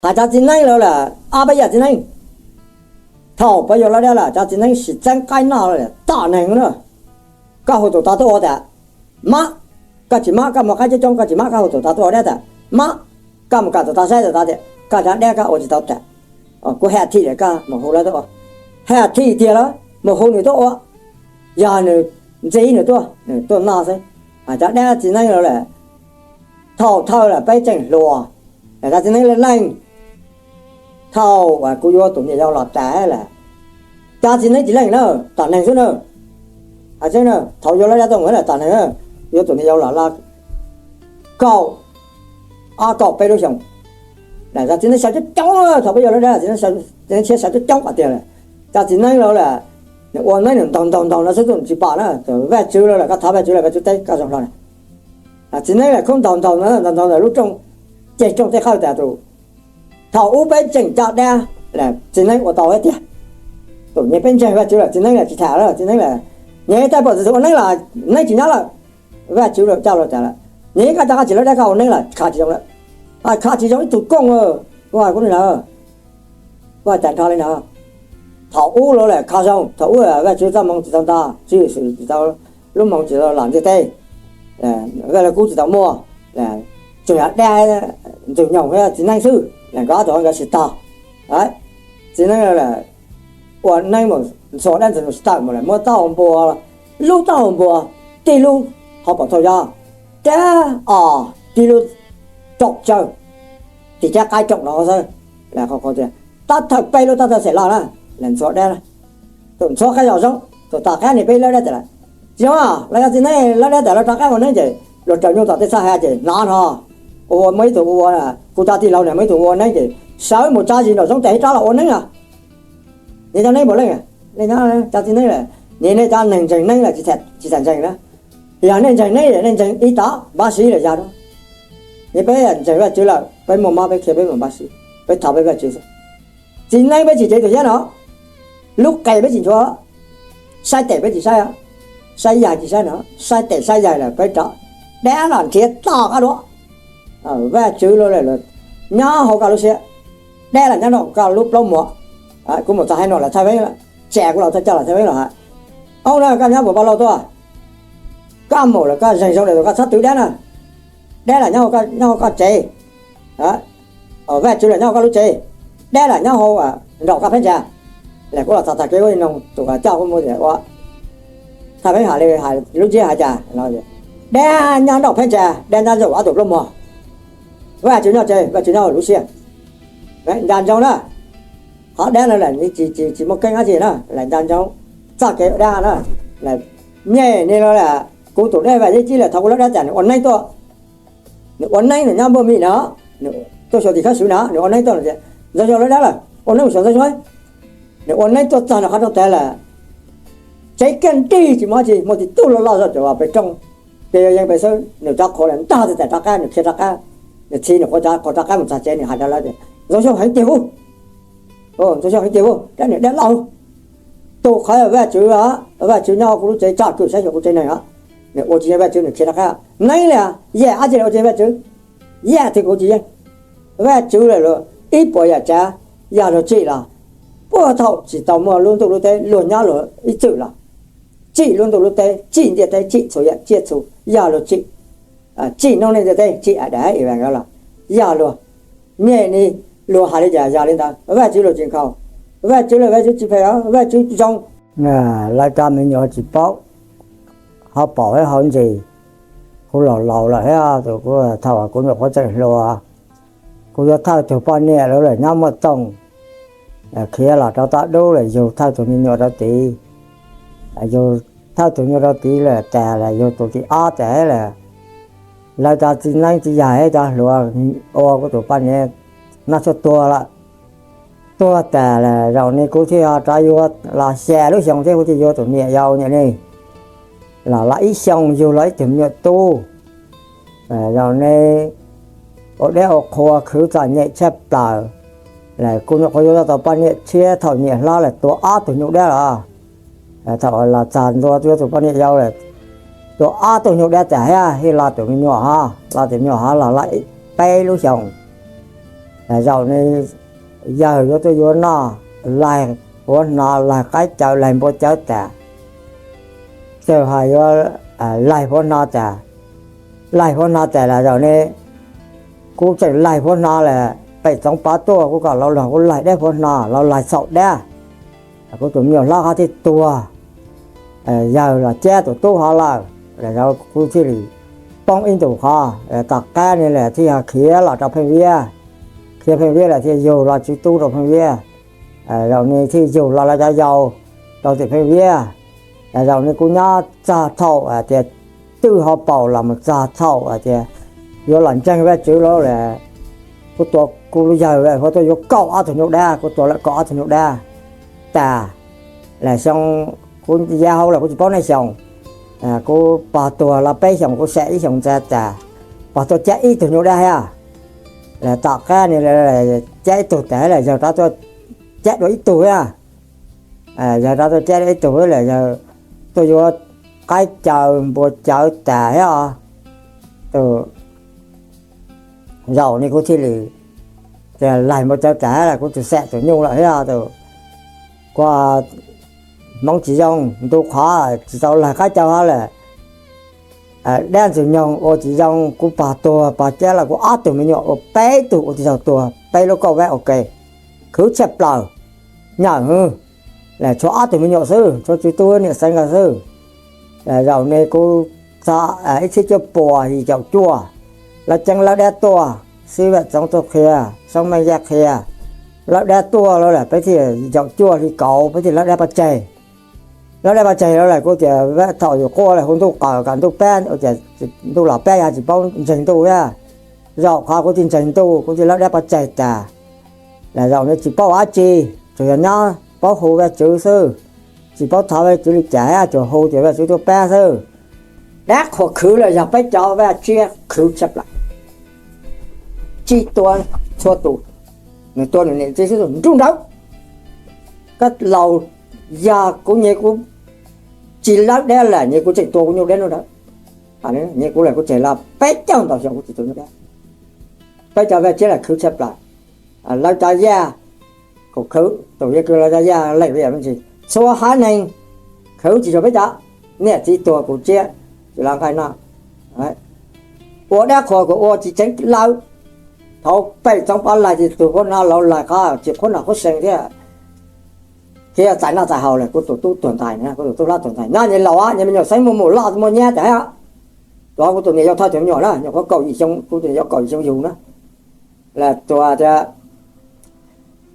Hais cov txiv neeb lawm lawm, ob peb yam txiv neeb, thaum peb yuav lawb dab lawm cov txiv neeb sim txeeb qaib noj lawm, tom neeg na, koj hu tus tod tuaj ua tas, mab, koj tsis mab, koj muaj qaib coob coob koj tsis mab, koj hu tus tod tuaj ua dab tas, mab, koj mus kom tus tod saib tus tod tias koj cov dab koj ua tsis tau tas, kuv hais thim lawm koj mus hu lawv tuaj ua, hais thim tiag lawm mus hu nws tuaj ua, yog nws ntxiv nws tuaj, nws tuaj noj xwb. Hais cov dab txiv neeb lawm lawm, thaum thawj lawm peb tseem hluas, cov txiv neeb leej, thaum kuv yuav tus niam yau los tas lawm, cov txiv neeb tsis leej na, tom neeg xwb na. Hais tseeb na, thaum yuav lawb dab tuaj mus lawm tom neeg, yuav tus niam yau los kaum, ob kaum peb lub xyoos, cov txiv neeb sawv coob coob, thaum peb yuav lawb dab txiv neeb tshiab sawv coob coob qhov tiag lawm. Cov txiv neeb lawm lawm, nws ua neeb nws ntaug ntaug ntaug no xwb tus tsis pom na, Vajtswv lawm lawm koj thov Vajtswv lawm Vajtswv teb koj zoo hlo na. Txiv neeb lawm khub ntaug ntaug ntaug ntaug lub rooj, ceg rooj tej qhawj tas tus, thaum ub peb tseem coj dab, txiv neeb ua tau tiag. Tus nyias peb ntseeg Vajtswv lawm txiv neeb lawm tsis tham lawm, txiv neeb lawm, nyias taj pom txiv ua neeb los neeb tsis nyob lawm. Vajtswv lawm coj los tas lawm, nyias koj coj koj tsis lawb dab koj ua neeb los kho tsis zoo lawm. Kho tsis zoo ib tug kooj, kuv hais kuv li ntawd, kuv hais tas nrho li ntawd. Thaum ub lawm lawm kho zoo, thaum ub Vajtswv txoj hmoo tsis tau nto, tswv yim tsis tau, lub hmoo tsis tau los ntiaj teb, Vajluskub tsis tau muaj, tsuas yog dab, ntxwg nyoog thiab txiv neeb xwb, nkawd ob tug nkawd sib tog. Txiv neeb lawm ua neeb mus ntxhua dab ntxwg nyoog sib tawm mus lawm muab taub hau npua, lub taub hau npua, tib lub hauv paus thauj yob, dab os, tib lub rooj tsawg, tis cab qaib rooj no xwb. Tias tab thawj peb lub tab thawj xem loj na, lawm ntxhua dab, tus ntxhua qaib zog zoo, tus tom qab niag peb lawb dab tas lawm. Tsis zoo, los yog txiv neeb lawb dab tas lawv rov qab ua neeb ces luag raws nyuj tom tej txhaj hais ces hnov no, ua muaj ib tug ua, kuv cov tij laug niag muaj ib tug ua neeb ces sawv mus tsa zis nraum zoov tes ib rab los ua neeb os. Nyias cov neeb puav leej, nej cov txiv neeb lawm, nyias nej cov neeg ntseeg neeb lawm tsis tas ntseeg na. Yog nej ntseeg neeb nej ntseeg ib tog npaj siv lawm yog, nyias peb ntseeg Vajtswv lawm peb muaj mob peb khiav peb mus npaj siv, peb thov peb Vajtswv xwb. Txiv neeb peb tsis cev tus hiab no, lub qe peb tsis ntxhua, saib tes peb tsis saib, saib yaig tsis saib no, saib tes saib yaig lawm peb rov, dab los nrhiav toj qab duab. Vajtswv lawm nyob hauv koj lub siab, dab los nyob rau koj lub plaub muag. Kuv mus txog haiv nuam lawm Thaij Veeb, tsam kuv los txog coj los Thaij Veeb los hais, ob na koj nyob puas paj lauj tuaj, koj mus lawm koj zeeg zoo lawm koj txhob twv dab na, dab los nyob hauv koj tsev, Vajtswv los nyob hauv koj lub tsev, dab los nyob hauv nraum koj phab ntsa. Lawm kuv los txog tag kev ua noog tus coj kuv mus tias ua, Thaij Veeb hais li hais lub ntsiab hais cas, dab nyob nraum phab ntsa, dab nyob zaum ob tug plaub muag, Vajtswv nyob tsev Vajtswv nyob hauv lub siab. Nco ntsoov na, qhov dab no lawm tsis muaj keeb dab tsi na, lawm nco ntsoov txoj kev ua dab na. Nyem ni los lawm, kuv tus dab Vaj Yeeb Cib lawm thaum kuv lawb dab tas nws ua neeb tuaj, nws ua neeb nws nyob npuaj mim no, nws tuaj xyuas tim khawb swv no nws ua neeb tuaj tias Ntxoov Xyooj lawb dab lawm ua neeb mus xyuas Ntxoov Xyooj, nws ua neeb tuaj txog nws qhov rooj tag lawm, tsev kiag nrig tsis muaj dab tsi, muaj tib tug loj loj zog cov pem rooj, pem yog yees pem xwb, nws cov qhua lawm ntog tag rov qab, nws khiav rov qab, nws txhiv nws qhua rov qab mus txog tsev nws hais rau lawv tias Ntxoov Xyooj heev tiag hu, Ntxoov Xyooj heev tiag hu, dab niag dab loj hu, tus qhov Vajtswv, Vajtswv nyob kuv lub tsev tsom kwm saib xyuas kuv tsev neeg os, nws ua tsis yeej Vajtswv nws khiav rov qab, neeb li, yam dab tsi los ua tsis yeej Vajtswv, yam twg kuv tsis yeej. Vajtswv lawm luag ib puas yam tsav, yog luag tsim los puag thaum tsis tau muaj lub ntuj lub teb luag nyob luag ib txwm los, tsim lub ntuj lub teb, tsim ntiaj teb, tsim txhua yam tsiaj txhu, yog luag tsim, tsim noob neej ntiaj teb, tsim Adas Evas nkawd los, yog luag, nyem ni, luag hais li cas yog li ntawd, Vajtswv luag tsis nkhaus, Vajtswv lawm Vajtswv tsis phem os, Vajtswv zoo. Lawv cov me nyuam tsis paub, ho pom hauv ntsis, kuv laus laus lawm thiab, kuv thaum kuv nyuam qhuav tseem hluas, kuv yuav thawj tug poj niam lawm nyob Muaj Tooj, khiav los rau Taj Dub lawm yug thawj tug me nyuam rau tid, yug thawj tug me nyuam rau tid lawm tas lawm yug tus thib ob tas lawm, lawv cov txiv neeb txiv yaig cov hluas ua kuv tus poj niam noj tshuaj tuag lawm. Tuag tas lawm zaum no kuv thiaj rov yuav los xya lub xyoo thiab kuv thiaj yuav tus niam yau nyem ni, los los ib xyoo yug los ib tug me nyuam tub. Zaum no ua dab ua qhua khwv txom nyem tshaj plaws, lawm kuv nyuam qhuav yuav tau poj niam tshiab, thaum nyiam hlob lawm tua ob tug nyuj dab los, thaum los txog ntua yuav tus poj niam yau lawm, tua ob tug nyuj dab tas thiab thiaj los tus me nyuam hov, los tus me nyuam hov los los peb lub xyoos. Zaum no yawg yuav tuaj yuav noj, laig huav hno, laig qaib cawv, laig npua cawv tas, txawm hais yuav laig huav hno tas, laig huav hno tas los zaum no kuv tseem laig huav hno lawm, pem Txoov Pov tuaj kuv kom laus luag kuv laig dab huav hno, laus laig txhaum dab. Kuv tus me nyuam hlob hov thiaj tuag, yawg los cab tus tub hov lawm, los zaum kuv thiaj li poob ib ntus qhov, tom qab no lawm thiaj yog khiav los rau Pheej Viab, khiav Pheej Viab lawm thiaj yug los txiv tub rau Pheej Viab, zaum no thiaj yug los lawv cov yau rau tim Pheej Viab. Zaum no kuv nyob txog thaum hais tias twb ho paum los mus txog thaum hais tias yuav los ntseeg Vajtswv lawm, kuv tua kuv yawg huav tuaj yuav kaum ob tug nyuj dab, kuv tua lawm kaum ob tug nyuj dab tas. Lawm xyoo kuv ya hauv lawm kuv tsis paub nej xyoo, kuv pog tuag los peb xyoos kuv sam ib xyoos ntxa tas, pog tuaj cab ib tug nyuj dab thiab. Lawm tom qab no cab ib tug tas lawm yawg rov tuaj cab dua ib tug thiab. Yawg rov tuaj cab dua ib tug lawm yawg tuaj yuav qaib cawv npua cawv tas thiab os. Tus zaum no kuv thiaj li laig npua cawv tas lawm kuv tsis xam tus nyuj lawm thiab tus, kuv hmoov tsis zoo ntu qhov tsis tau laig qaib cawv hov lawm. Dab ntxwg nyoog ua tsis zoo, kuv pog tuag pog cab los kuv ob tug me nyuam ua peb tug ua tsis tau tuag, peb lub kauj vab ua ke, khwv tshaj plaws, nyawm hwv, lawm tshuav ob tug me nyuam xwb, tshuav txiv tub niam xeev nkawd xwb. Zaum no kuv txog ib txhiab cuaj puas yim caum cuaj, lawv ceeb lawb dab tuaj, Xib Vaj Txoov tuaj qhia, Xyoob Meej Yaj qhia, lawb dab tuaj lawm peb thiaj yim caum cuaj hli kauv peb thiaj lawb dab pov tseg. Lawb dab pov tseg lawm kuv tias thaum yus quaj lawm hu ntuj qaws kom ntuj pab, ntuj los pab yog tsis paub ntseeg ntuj thiab. Zaum qhov kuv thiaj ntseeg ntuj kuv thiaj lawb dab pov tseg tas. Lawm zaum no tsis paub ua dab tsi, tsuas yog nyob paub hu Vajtswv xwb, tsis paub thov Vajtswv li cas thiab, tsuas hu tias Vajtswv tuaj pab xwb. Dab qhuas khwv lawm yog peb cov vaj tsiab khwv tshaj plaws, tsis tua txhua tus, nws tua nws niam txiv xwb tus nruj nraug. Koj laus, yog kuv nyias kuv tsis lawb dab lawm nyias kuv tseem tua kuv nyuj dab nruj nraug. Nyias kuv lawm kuv tseg los peb caug ntau xyoo kuv tsis tua nyuj dab. Peb cov vaj tsiab lawm khwv tshaj plaws, lawv cov yaj kuj khwv, tus yaj kwv lawv cov yaj leej vim me ntsis, txhua haiv neeg khwv tsis tshua peb cov, niam txiv tuag kuv tsiab tsis los nqaij noj. Ua dab qhuas kuv ua tsis tseev lawm, thaum pem Txoov Pov laig tsis tug qhuab noj, laus laig qhov tsis qhuab noj qhuab seev thiab, thiaj txais noj txais haus lawm kuv tus tub tuag ntais na, kuv tus tub hlob tuag ntais na, nyias laus nyias me nyuam xeeb muaj mus loj muaj nyab tas. Tuav kuv tus niam yau thawj tus me nyuam na, nyuam qhuav kaum yim xyoo, kuv tus niam yau kaum yim xyoo yug na, lawm tuag tias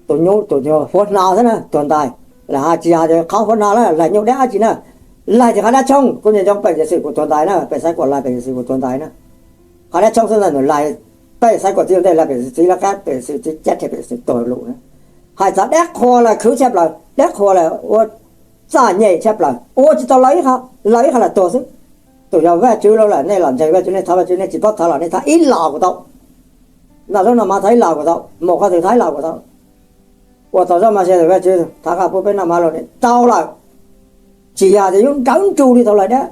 tus nyuj tus nyuag huab hno xwb na tuag ntais, lawm hais tsis yog tias qhov huab hno na, laig nyuj dab dab tsi na, laig tias qhov dab tshoob, kuv nco ntsoov pem Yexus kuv tuag ntais na, pem Xaiv Kuam laig pem Yexus kuv tuag ntais na. Qhov dab tshoob xwb ntag nws laig, pem Xaiv Kuam txiv ua ntej laig pem Yexus txiv lawv qab pem Yexus txiv cab rhe pem Yexus tuag lawm na. Hais txog dab qhuas lawm khwv tshaj plaws, dab qhuas lawm ua txom nyem tshaj plaws, ua tsis tau lawv ib qho, lawv ib qho lawm tuag xwb. Tus yog Vajtswv lawm nej los ntseeg Vajtswv, nej thov Vajtswv, nej tsis paub thov los nej thov ib los kuj tau. Noj zaub noj mov thov ib los kuj tau, mus qhov twg thov ib los kuj tau. Ua tau zaub mov sia tus Vajtswv thov koj pub peb noj mov los nej tau lawm. Tsis yog tias yuav nrawv nrug li tau lawv dab.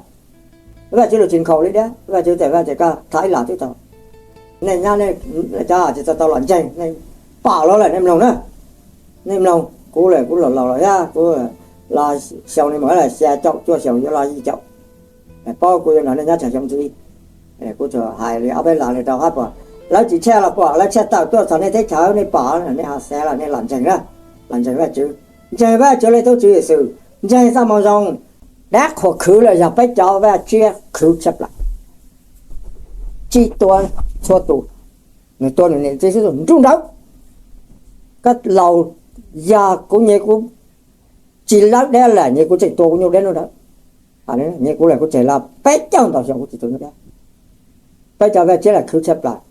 Vajtswv lus tsis nkhaus li dab, Vajtswv tias Vajtswv koj thov ib los twb tau. Nej nyob nej cov tsis tau tau los ntseeg, nej pom los lawm nej mloog na. Nej mloog, kuv lawm kuv los laus lawm thiab, kuv los xyoo no mus xya caum cuaj xyoo yuav los yim caum. Paub kuv yuav nrog nej nyob tsawg xyoo ntxiv. Kuv tsuas hais li ob peb los li rau qab puas lawv tsis tshaj los puas lawv tshaj tawm tuaj txog nej teb chaws nej pom nej ho xav los nej los ntseeg na, los ntseeg Vajtswv, ntseeg Vajtswv li tub tswv Yexus, ntseeg txoj moo zoo. Dab qhuas khwv lawm yog peb cov vaj tsiab khwv tshaj plaws, tsis tua txhua tus, nws tua nws niam txiv xwb tus nruj nraug. Koj laus, yog kuv nyias kuv tsis lawb dab lawm nyias kuv tseem tua kuv nyuj dab nruj nraug. Nyias kuv lawm kuv tseg los peb caug ntau xyoo kuv tsis tua nyuj dab. Peb cov vaj tsiab lawm khwv tshaj plaws,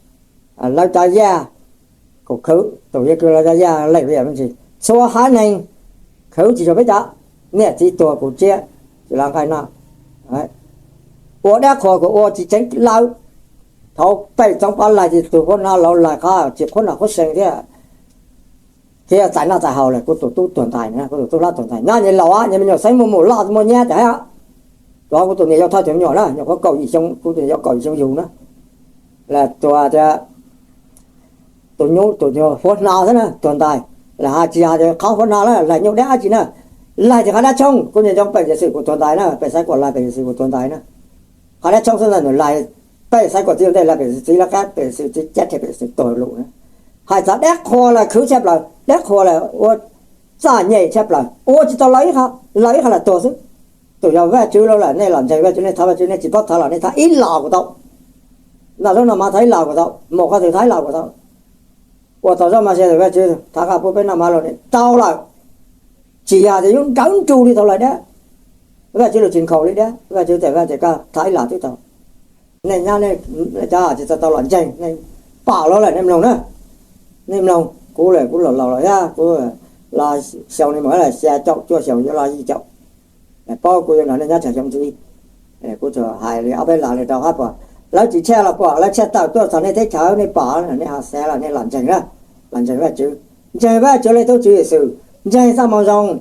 lawv cov yaj kuj khwv, tus yaj kwv lawv cov yaj leej vim me ntsis, txhua haiv neeg khwv tsis tshua peb cov, niam txiv tuag kuv tsiab tsis los nqaij noj. Ua dab qhuas kuv ua tsis tseev lawm, thaum pem Txoov Pov laig tsis tug qhuab noj, laus laig qhov tsis qhuab noj qhuab seev thiab, thiaj txais noj txais haus lawm kuv tus tub tuag ntais na, kuv tus tub hlob tuag ntais na, nyias laus nyias me nyuam xeeb muaj mus loj muaj nyab tas. Tuav kuv tus niam yau thawj tus me nyuam na, nyuam qhuav kaum yim xyoo, kuv tus niam yau kaum yim xyoo yug na, lawm tuag tias tus nyuj tus nyuag huab hnav xwb na, tuag ntais. Lawv hais tsis yog tias qhov huab hnav lawm, laig nyuj dab tsi na, laig tias qhov dab tshooj. Kuv nco ntsoov pem Yexus kuv tuag ntais na, pem Xaiv Kuam laig pem Yexus kuv tuag ntais na. Qhov dab tshooj xwb ntag, nws laig pem Xaiv Kuam txiv ntej, laig pem Yexus txiv lawv qab, pem Yexus txiv cab rhe pem Yexus tuag lawm na. Hais txog dab qhua lawm khwv tshaj plaws, dab qhua lawm ua txom nyem tshaj plaws, ua tsis tau lawv ib qho, lawv ib qho lawm tuag xwb. Tus yog Vajtswv los lawm, nej los ntseeg Vajtswv, nej thov Vajtswv, nej tsis paub thov los nej thov ib los kuj tau. Noj zaub noj mov thov ib los kuj tau, mus qhov twg thov ib los kuj tau. Ua tau zaub mov sia tus Vajtswv thov koj pub peb noj mov los nej tau lawm. Tsis yog tias yuav nkawd nrug li thaum lawv dab. Vajtswv los tsis nkhaus li dab, Vajtswv tias, Vajtswv tias koj thov ib los twb tau. Nej nyob nej cov tsis tau tau los ntseeg, nej pom los lawm nej mloog na. Nej mloog, kuv lawm kuv los laus los thiab, kuv los xyoo li mus xya caum cuaj xyoos yuav los yim caum. Paub kuv yuav nrog nej nyob tsawg xyoo ntxiv. Kuv tsuas hais li ob peb los li rau hab puas, lawv tsis tshaj los puas, lawv tshaj tawm tuaj txog nej teb chaws nej pom, nej ho xav los nej los ntseeg na, los ntseeg Vajtswv, ntseeg Vajtswv li tub Tswv Yexus, ntseeg txoj moo zoo.